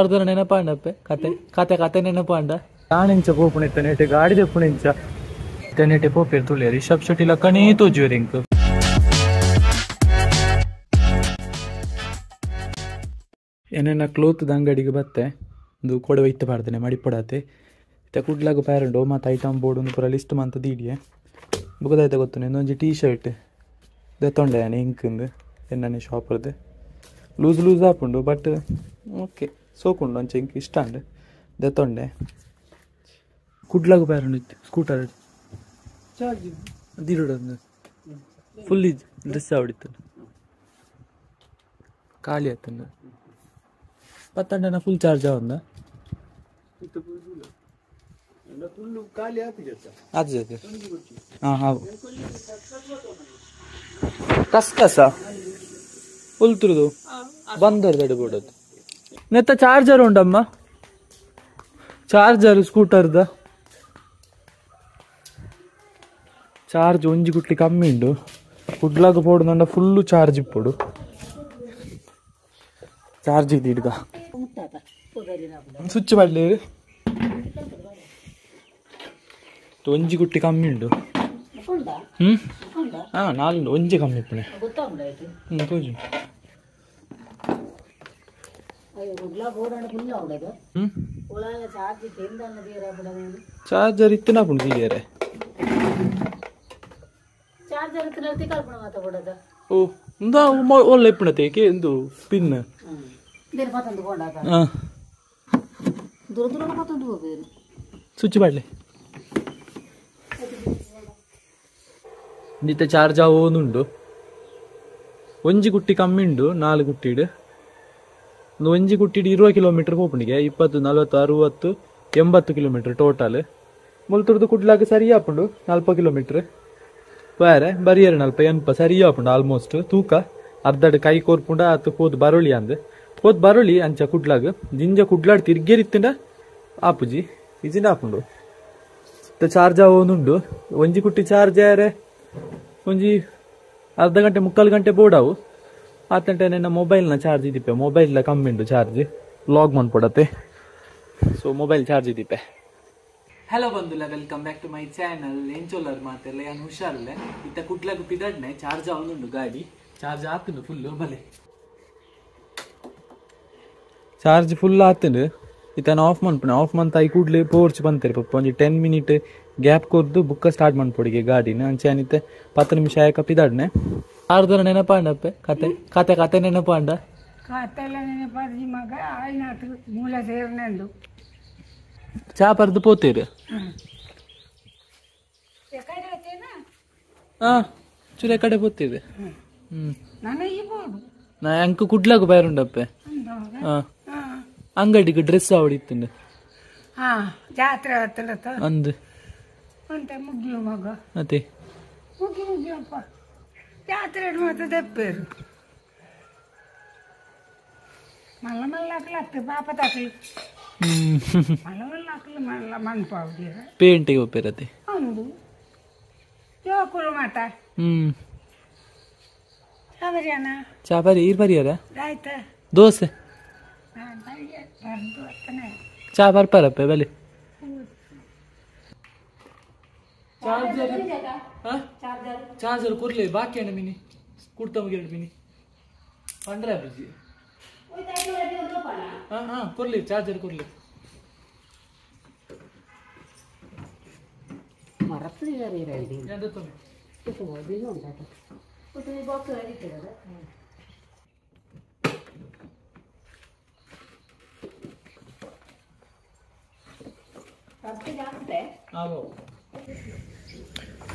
ಅರ್ಧನ ನೆನಪಾಂಡಪ್ಪೆ ಕತೆ ಕತೆ ಕತೆ ನೆನಪಾಂಡ ತಾನಿಂಚ ಪೋಪುಣಿತ್ತನೇಟೆ ಗಾಡಿ ದೆಪ್ಪುಣಿಂಚ ಇತ್ತನೇಟೆ ಪೋಪೇರು ತುಳಿಯ ರಿಷಬ್ ಶೆಟ್ಟಿ ಲಕ್ಕನೇ ತೋಜುವೆರ್ ಇಂಕ್ ಏನೇನ ಕ್ಲೋತ್ ಅಂಗಡಿಗೆ ಬತ್ತೆ ಒಂದು ಕೊಡವೆ ಇತ್ತು ಪಾಡ್ದೇನೆ ಮಡಿಪಡಾತೆ ಇತ್ತೆ ಕುಡ್ಲಾಗ ಪ್ಯಾರಂಡು ಮತ್ತು ಐಟಮ್ ಬೋರ್ಡ್ ಒಂದು ಪೂರ ಲಿಸ್ಟ್ ಮಂತ ದೀಡಿಯೆ ಬುಕ್ಕದಾಯ್ತ ಗೊತ್ತು ಇನ್ನೊಂಜಿ ಟೀ ಶರ್ಟ್ ದೆತ್ತೊಂಡೆ ಯಾನೆ ಇಂಕಿಂದು ಎನ್ನನೆ ಶಾಪರ್ದು ಲೂಸ್ ಲೂಸ್ ಆಪುಂಡು ಬಟ್ ಓಕೆ ಸೋಕುಂಡು ಅಂಚೆ ಇಂಕ್ ಇಷ್ಟ ಅಂಡು ದೆತ್ತೊಂಡೆ ಕುಡ್ಲಾಗ ಪ್ಯಾರಂಡು ಇತ್ತು ಸ್ಕೂಟರ್ ಚಾರ್ಜ್ ದೀಡು ಫುಲ್ ಡ್ರೆಸ್ ಆವಡಿತ್ತು ಖಾಲಿ ಆತಂಡು ಪತ್ತಂಡನ ಫುಲ್ ಚಾರ್ಜ್ ಆವಂದ ಅದು ಹಾಂ ಹಾಂ ಕಸ್ಕಸ ಉಲ್ತುರುದು ಬಂದರ್ದು ಅಡ್ಬೋಡದು ನೆತ್ತ ಚಾರ್ಜರ್ ಉಂಡಮ್ಮ ಚಾರ್ಜರ್ ಸ್ಕೂಟರ್ದ ಚಾರ್ಜ್ ಒಂಜಿ ಗುಟ್ಲಿ ಕಮ್ಮಿ ಉಂಡು ಕುಡ್ಲಾಗ ಪೋಡು ಫುಲ್ಲು ಚಾರ್ಜ್ ಇಪ್ಪೋಡು ಚಾರ್ಜ್ ಇದೆ ಹಿಡ್ಗ ಸ್ವಿಚ್ ಮಾಡಲಿ ಒಂಜಿ ಗುಟ್ಟಿ ಕಮ್ಮಿ ಉಂಡು ಹ್ಞೂ ಹಾಂ ನಾಲ್ಕು ಒಂಜಿ ಕಮ್ಮಿ ಇಪ್ಪಣೆ ಹ್ಞೂ ತೋಜು ಹ್ಞೂ ಚಾರ್ಜರ್ ಇತ್ತಿನ ಪುಂಡು ತೀಯರೆ ಓ ಇಂದ ಒಳ್ಳೆ ಇಪ್ಪಣೆ ತೇಕೆ ಇಂದು ಪಿನ್ ಹಾಂ ಸ್ವಿಚ್ ಮಾಡಲಿ ನಿತ್ತ ಚಾರ್ಜ್ ಆವೋನುಂಡು ಒಂಜಿ ಗುಟ್ಟಿ ಕಮ್ಮಿ ಉಂಡು ನಾಲ್ಕು ಗುಟ್ಟಿಡು ಒಂದು ಒಂಜಿ ಗುಟ್ಟಿಡು 20 ಕಿಲೋಮೀಟರ್ ಪೋಪುಣಿಗೆ 20 40 60 80 ಕಿಲೋಮೀಟರ್ ಟೋಟಲ್ ಮುಲ್ತುರ್ದು ಕುಡ್ಲಾಗ ಸರಿ ಆಪುಂಡು 40 ಕಿಲೋಮೀಟರ್ ಬೇರೆ ಬರಿಯರು 40 80 ಸರಿ ಆಪುಂಡು ಆಲ್ಮೋಸ್ಟ್ ತೂಕ ಅರ್ಧಡ್ ಕೈ ಕೋರ್ಪುಂಡ ಆತು ಪೋದು ಬರೋಳಿ ಅಂದ್ ಪೋದು ಬರೋಳಿ ಅಂಚ ಕುಡ್ಲಾಗ ಜಿಂಜ ಕುಡ್ಲಾಡ್ ತಿರ್ಗೇರಿತ್ತಂಡ ಆಪುಜಿ ಇಜಿಂದ ಆಪುಂಡು ಚಾರ್ಜ್ ಆವೋನುಂಡು ಒಂಜಿ ಕುಟ್ಟಿ ಚಾರ್ಜ್ ಆರೆ ಒಂಜಿ ಅರ್ಧ ಗಂಟೆ ಮುಕ್ಕಾಲು ಗಂಟೆ ಬೋಡಾವು ಆತಂಟೆ ನನ್ನ ಮೊಬೈಲ್ನ ಚಾರ್ಜ್ ಇದ್ದಿಪ್ಪೆ ಮೊಬೈಲ್ ಕಮ್ಮಿ ಉಂಟು ಚಾರ್ಜ್ ಲಾಗ್ ಮಾಡ್ಕೊಡತ್ತೆ ಸೊ ಮೊಬೈಲ್ ಚಾರ್ಜ್ ಇದ್ದಿಪ್ಪೆ. ಹಲೋ ಬಂದುಲ್ಲ, welcome back to my channel. ಎಂಚೋಲ್ಲರ್ ಮಾತೆಲ್ಲ ಯಾನ್ ಹುಷಾರಲ್ಲೆ ಇತ್ತ ಕುಡ್ಲಾಗ ಪಿದಡ್ನೆ ಚಾರ್ಜ್ ಆವನುಂಡು ಗಾಡಿ ಚಾರ್ಜ್ ಆತುಂಡು ಫುಲ್ ಬಲೆ ಚಾರ್ಜ್ ಫುಲ್ ಆತುಂಡು ಇತ್ತನ ಆಫ್ ಮನ್ಪುಣೆ ಆಫ್ ಮಂತ್ I ಕೂಡ್ಲೆ ಪೋರ್ಚ್ ಬಂತಾರೆ ಪಪ್ಪ ಒಂಜಿ 10 ಮಿನಿಟ್ ಗ್ಯಾಪ್ ಕೊರ್ದು ಬುಕ್ಕ ಸ್ಟಾರ್ಟ್ ಮನ್ಪೊಡಿಗೆ ಗಾಡಿನ ಅಂಚೆ ಅನಿತೆ 10 ನಿಮಿಷ ಆಯಕ ಪಿದಾಡ್ನೆ ಆರ್ದರ ನೆನಪಾಂಡಪ್ಪೆ ಕತೆ ಕತೆ ಕತೆ ನೆನಪಾಂಡ ಕತೆಲ್ಲ ನೆನಪಾದ ಮಗ ಆಯ್ನಾತು ಮೂಲ ಸೇರ್ನೆಂದು ಚಾ ಪರ್ದು ಪೋತೇರು ಹಾ ಚೂರೆ ಕಡೆ ಪೋತೇರು. ಹ್ಮ್ ನಾ ಅಂಕ ಕುಡ್ಲಾಗ ಬೈರುಂಡಪ್ಪೆ ಹಾ ಅಂಗಡಿಗೆ ಡ್ರೆಸ್ ಆವಡಿತ್ತುಂಡು ಜಾತ್ರೆ ಅಂದು ಅಂತೆ ಮುಗಿಯು ಮಗ ಅದೇ ಮುಗಿ ಮುಗಿಯಪ್ಪ ಜಾತ್ರೆ ಮಾತ್ರ ದೆಪ್ಪೇರು ಮಲ್ಲ ಮಲ್ಲ ಹಾಕ್ಲಾಗ್ತದೆ ಪಾಪ ತಾಕ್ಲಿ ಮಲ್ಲ ಮಲ್ಲ ಹಾಕ್ಲಿ ಮಲ್ಲ ಮನ್ಪಾವ್ದಿರ ಪೇಂಟಿಗೆ ಒಪ್ಪಿರತ್ತೆ ಅಂದು ಜೋಕುಲು ಮಾತ. ಹ್ಮ್ ಚಾಬರಿಯಾನ ಚಾಬರಿ ಈರ್ ಬರಿಯಾರ ಆಯ್ತಾ ದೋಸೆ ಚಾ ಬರ್ಪಾರಪ್ಪ ಬಲೆ ಚಾರ್ಜರ್ ಚಾರ್ಜರ್ ಕೊರ್ಲೆ ಬಾಕಿ ಅಣ್ಣ ಮಿನಿ ಕುಡ್ತಾ ಮುಗಿರಡು ಮಿನಿ ಪಂಡ್ರೆ ಬುಜ್ಜಿ ಹಾಂ ಹಾಂ ಕೊರ್ಲಿ ಚಾರ್ಜರ್ ಕೊರ್ಲಿ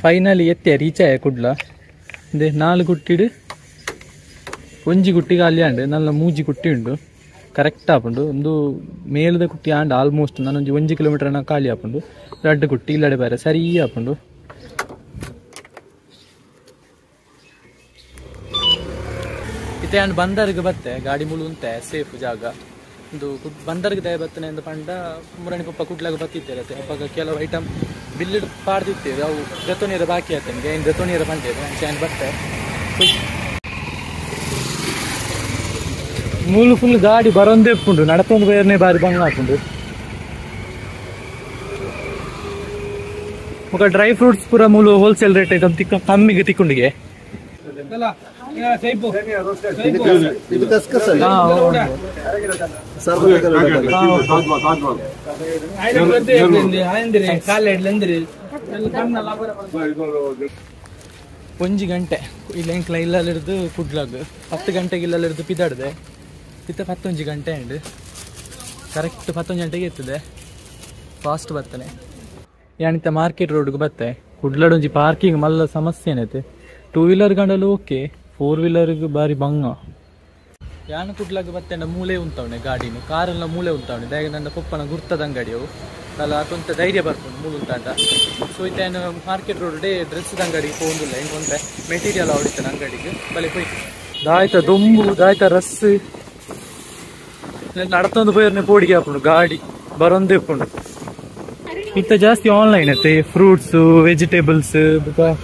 ಫೈನಲಿ ಎತ್ತೆ ರೀಚ್ ಆಯ ಕುಡ್ಲ ಇಂದೆ ನಾಲ್ಕು ಗುಟ್ಟಿಡು ಒಂಜಿ ಗುಟ್ಟಿಗೆ ಅಲ್ಲಿ ಆಂಡ್ ನಲ್ಲ ಮೂಜಿ ಗುಟ್ಟಿ ಉಂಡು ಕರೆಕ್ಟ್ ಆಪುಂಡು ಒಂದು ಮೇಲದ ಕುಟ್ಟಿ ಆಂಡ್ ಆಲ್ಮೋಸ್ಟ್ ನಾನೊಂಜಿ 1 ಕಿಲೋಮೀಟರ್ ಖಾಲಿ ಆಪುಂಡು ರಡ್ಡು ಗುಟ್ಟಿ ಇಲ್ಲಡೆ ಬೇರೆ ಸರಿ ಆಪುಂಡು. ಇತ್ತೆ ಆಂಡ್ ಬಂದರ್ಗೆ ಬತ್ತೆ ಗಾಡಿ ಮುಳು ಉಂತೆ ಸೇಫ್ ಜಾಗ ಒಂದು ಬಂದರ್ಗೆ ದಯ ಬತ್ತನೆ ಅಂದ ಪಂಡ ಮುರಣಿ ಪಪ್ಪ ಕುಡ್ಲಾಗ ಬತ್ತಿತ್ತೇವೆ ಅಪ್ಪಾಗ ಕೆಲವು ಐಟಮ್ ಬಿಲ್ ಪಾಡ್ದಿತ್ತೇವೆ ಅವು ದತ್ತೋನಿಯರ ಬಾಕಿ ಆತನಿಗೆ ಏನು ದತ್ತೋನಿಯರ ಪಂಡೇವೆ ಅಂಚೆ ಬತ್ತೆ. ಮೂಲು ಫುಲ್ ಗಾಡಿ ಬರೋಂದೇ ಉಂಟು ನಡತೊಂದು ಬೇರೆ ಬಾರಿ ಬಂಗ ಹಾಕೊಂಡು ಮುಖ ಡ್ರೈ ಫ್ರೂಟ್ಸ್ ಪೂರ ಮೂಲು ಹೋಲ್ಸೇಲ್ ರೇಟ್ ಐತೆ ತಿಕ್ಕ ಕಮ್ಮಿಗೆ ತಿಕ್ಕೊಂಡಿಗೆ ಒಂಜಿ ಗಂಟೆ ಇಲ್ಲ ಎಂಕ್ಲ ಇಲ್ಲಲ್ಲಿರ್ದು ಕುಡ್ಲಾಗ್ 10 ಗಂಟೆಗೆ ಇಲ್ಲಲ್ಲಿರ್ದು ಪಿದಾಡ್ದೆ ಇತ್ತ 11 ಗಂಟೆ ಅಂಡ್ ಕರೆಕ್ಟ್ 11 ಗಂಟೆಗೆ ಎತ್ತದೆ ಫಾಸ್ಟ್ ಬರ್ತಾನೆ ಯಾನಿತ ಮಾರ್ಕೆಟ್ ರೋಡ್ಗೆ ಬತ್ತೆ ಕುಡ್ಲಾಡೊಂಜಿ ಪಾರ್ಕಿಂಗ್ ಮಲ್ಲ ಸಮಸ್ಯೆ ಏನೈತೆ 2 ವೀಲರ್ ಗಂಡಲು ಓಕೆ 4 ವೀಲರ್ಗೆ ಬಾರಿ ಬಂಗ ಯಾನು ಕುಡ್ಲಾಗ ಬತ್ತೆ ಮೂಲೆ ಉಂಟವಣೆ ಗಾಡಿನ ಕಾರೆಲ್ಲ ಮೂಲೆ ಉಂಟವಣೆ ದಾಯ ನನ್ನ ಪೊಪ್ಪನ ಗುರ್ತದ ಅಂಗಡಿಯವು ಅಲ್ಲ ಅತೊಂತ ಧೈರ್ಯ ಬರ್ಕೊಂಡು ಮೂಲು ಉಂಟಾಂಡ ಸೊ ಇತ್ತ ಮಾರ್ಕೆಟ್ ರೋಡ್ ಡೇ ಡ್ರೆಸ್ ಅಂಗಡಿಗೆ ಹೋಗಿಲ್ಲ ಹಿಂಗೊಂತೆ ಮೆಟೀರಿಯಲ್ ಹೊಡಿತಾನೆ ಅಂಗಡಿಗೆ ಬಲೆ ಪೋಯ್ತು ದಾಯ್ತ ದೊಂಬು ದಾಯ್ತ ರಸ್ ನಡತೊಂದು ಪೋಯರ್ನೆ ಪೋಡಿಗೆ ಹಾಕೊಂಡು ಗಾಡಿ ಬರೊಂದೇ ಉಂಟು ಇತ್ತ ಜಾಸ್ತಿ ಆನ್ಲೈನ್ ಐತೆ ಫ್ರೂಟ್ಸ್ ವೆಜಿಟೇಬಲ್ಸ್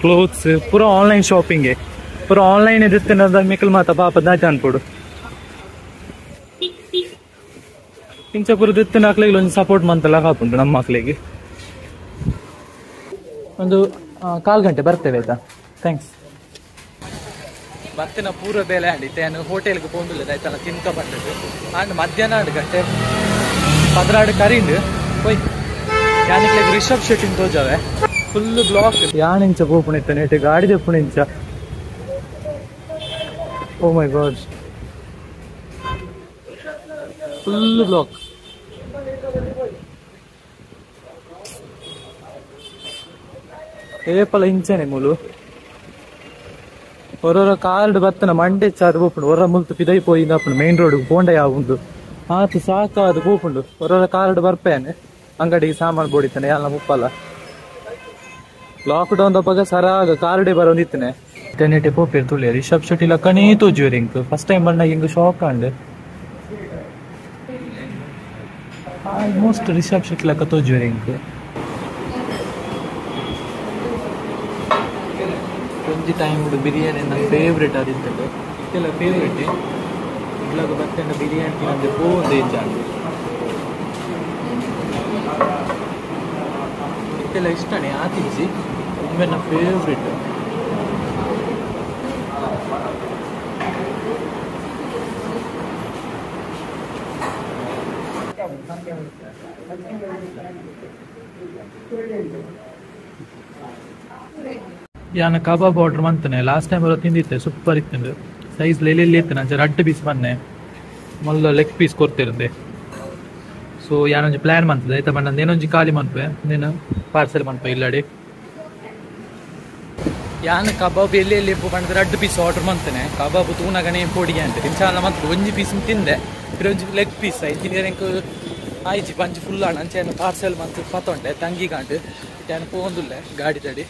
ಕ್ಲೋತ್ಸ್ ಪೂರ ಆನ್ಲೈನ್ ಶಾಪಿಂಗ್ ಪೂರ ಆನ್ಲೈನ್ ಎದುತ್ತೆ ಮೆಕಲ್ ಮಾತ ಪಾಪ ದಾಯ್ತ ಅನ್ಪೋಡು ಇಂಚ ಪೂರ ದೆತ್ತಿನ ಮಕ್ಳಿಗೆ ಒಂದು ಸಪೋರ್ಟ್ ಮಂತಲ್ಲ ಹಾಪುಂಟು ನಮ್ಮ ಮಕ್ಳಿಗೆ ಒಂದು ಕಾಲು ಗಂಟೆ ಬರ್ತೇವೆ ಆಯ್ತಾ thanks ಬತ್ತಿನ ಪೂರ ಬೇಲೆ ಅಂಡ್ ಇತ್ತೆ ಹೋಟೆಲ್ಗೆ ಪೋಂದಿಲ್ಲ ಆಯ್ತಲ್ಲ ತಿನ್ಕ ಬಂದದ್ದು ಅಂಡ್ ಮಧ್ಯಾಹ್ನ 2 ಗಂಟೆ 12 ಕರಿಂಡು ಹೋಯ್ ಯಾನಿಕ್ಲೆಗ್ ರಿಷಬ್ ಶೆಟ್ಟಿನ ತೋಜಾವೆ ಫುಲ್ ಬ್ಲಾಕ್ ಯಾನಿಂಚ ಪೋಪುಣಿತ್ತ ನೆಟ್ ಗಾಡಿ ದೆಪ್ಪುಣಿಂಚ oh my god full block ಏಪಲ ಇಂಚನೆ ಮೂಲು ಹೊರೊರ ಕಾರ್ಡ್ ಬತ್ತನ ಮಂಡೆ ಚಾದು ಪೋಪುಂಡು ಹೊರ ಮುಲ್ತು ಪಿದೈ ಪೋಯಿಂದ ಮೇನ್ ರೋಡ್ ಪೋಂಡ ಯಾವುಂಡು ಆತು ಸಾಕಾದು ಪೋಪುಂಡು ಹೊರೊರ ಕಾರ್ಡ್ ಬರ್ಪೇನೆ ಅಂಗಡಿಗೆ ಸಾಮಾನು ಬೋಡಿತಾನೆ ಎಲ್ಲ ಮುಪ್ಪಲ್ಲ ಲಾಕ್ ಡೌನ್ ದಪ್ಪಗ ಸರಾಗ ಕಾರ್ಡೇ ಬರೋಂದಿತ್ತನೆ ಟೆನೆಟೆ ಪೋಪೇರ್ ತುಳಿಯ ರಿಷಬ್ ಶೆಟ್ಟಿ ಲಕ್ಕನೇ ತೋಜುವೆರ್ ಇಂಕ್ ಫಸ್ಟ್ ಟೈಮ್ ಬಂದಾಗ ಹಿಂಗ್ ಶಾಕ್ ಅಂಡ್ ಆಲ್ಮೋಸ್ಟ್ ರಿಷಬ್ ಶೆಟ್ಟಿ ಲಕ್ಕ ತೋಜುವೆರ್ ಇಂಕ್ ಒಂಜಿ ಟೈಮ್ ಬಿರಿಯಾನಿ ನನ್ನ ಫೇವ್ರೇಟ್ ಆದಿತ್ತಂಡು ಇತ್ತೆಲ್ಲ ಫೇವ್ರೇಟ್ ಇಡ್ಲಾಗ ಬತ್ತಂಡ ಬಿರಿಯಾನಿ ತಿನ್ನಂದೆ ಪೋಂದೆ ಇಂಚಾಂಡು ಇತ್ತೆಲ್ಲ ಇಷ್ಟನೇ ಆತಿಜ್ಜಿ ಒಮ್ಮೆ ನನ್ನ ಫೇವ್ರೇಟ್ ಯಾನ ಕಬಾಬ್ ಆರ್ಡರ್ ಮಂತಾನೆ ಲಾಸ್ಟ್ ಟೈಮ್ ಬರೋ ತಿಂದಿತ್ತೆ ಸೂಪರ್ ಇತ್ತು ಸೈಜ್ ಲೆಲ್ಲಿ ಇತ್ತು ನಾನು ರಡ್ಡು ಪೀಸ್ ಬಂದೆ ಮೊದಲ ಲೆಗ್ ಪೀಸ್ ಕೊಡ್ತಿರಂದೆ ಸೊ ಯಾನೊಂಜಿ ಪ್ಲ್ಯಾನ್ ಮಂತದೆ ಆಯ್ತಾ ಬಣ್ಣ ಏನೊಂಜಿ ಖಾಲಿ ಮನ್ಪೆ ನೀನು ಪಾರ್ಸೆಲ್ ಮನ್ಪೆ ಇಲ್ಲಡಿ ಯಾನ ಕಬಾಬ್ ಎಲ್ಲಿ ಎಲ್ಲಿ ಬಣ್ಣದ ರಡ್ಡು ಪೀಸ್ ಆರ್ಡರ್ ಮಂತಾನೆ ಕಬಾಬ್ ತೂನಗನೇ ಪೋಡಿಗೆ ಅಂತ ಇಂಚಾಲ ಮಂತ್ ಒಂಜಿ ಪೀಸ್ ತಿಂದೆ ಒಂಜಿ ಲೆಗ್ ಪೀಸ್ ಆಯ್ತು ತಿಂದರೆ ಆಯ್ಚಿ ಪಂಚ್ ಫುಲ್ ಆಣ ಅಂಚೆ ಪಾರ್ಸೆಲ್ ಮಂತ್ ಪತ್ತೊಂಡೆ ತಂಗಿ ಗಂಟು ಯಾನು ಪೋಂದುಲ್ಲೆ ಗಾಡಿ ತಡಿ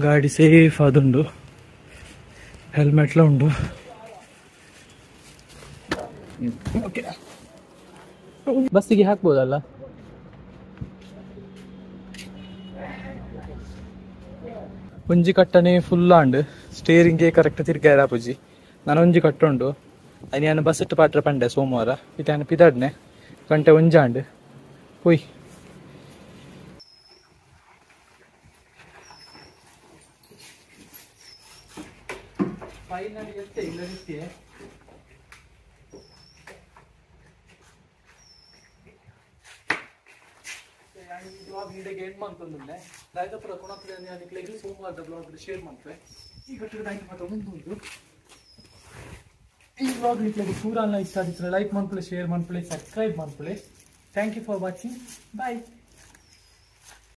ಗಾಡಿ ಸೇಫ್ ಅದುಂಡು ಹೆಲ್ಮೆಟ್ಲ ಉಂಡು ಓಕೆ ಬಸ್ಸಿಗೆ ಹಾಕ್ಬೋದಲ್ಲ ಒಂಜಿ ಕಟ್ಟನೆ ಫುಲ್ ಆಂಡ್ ಸ್ಟೇರಿಂಗೇ ಕರೆಕ್ಟ್ ತಿರ್ಗಾರ ಪೂಜಿ ನಾನು ಒಂಜಿ ಕಟ್ಟುಂಡು ನಾನು ಬಸ್ ಇಟ್ಟು ಪಾಟ್ರೆ ಪಂಡೆ ಸೋಮವಾರ ಇತ್ತೆ ಪಿದಾಡ್ನೆ ಗಂಟೆ ಒಂಜಾಂಡ್ ಪೋಯ್ ಫೈನಲಿ ಎತ್ತೆ ಇಲ್ಲ ರೀತಿಯೇ ಬ್ಲಾಗ್ ಹಿಂಡೆಗೆ ಎಂಡ್ ಮಂತೊಂದುಲ್ಲೆ ದಾಯ್ದಪುರ ಕೊಣತ್ಲೆ ಸೋಮವಾರದ ಬ್ಲಾಗ್ ಶೇರ್ ಮಾಡ್ತೇವೆ ಈ ಘಟ್ಟದ ಮಾತ್ರ ಉಂಟು ಈ ಬ್ಲಾಗ್ ನಿಕ್ಲೆಗ್ ಪೂರ ಇಷ್ಟ ಆದಿತ್ತುಂಡ ಲೈಕ್ ಮನ್ಪುಲೆ ಶೇರ್ ಮನ್ಪುಲೆ ಸಬ್ಸ್ಕ್ರೈಬ್ ಮನ್ಪುಲೆ thank you for watching bye.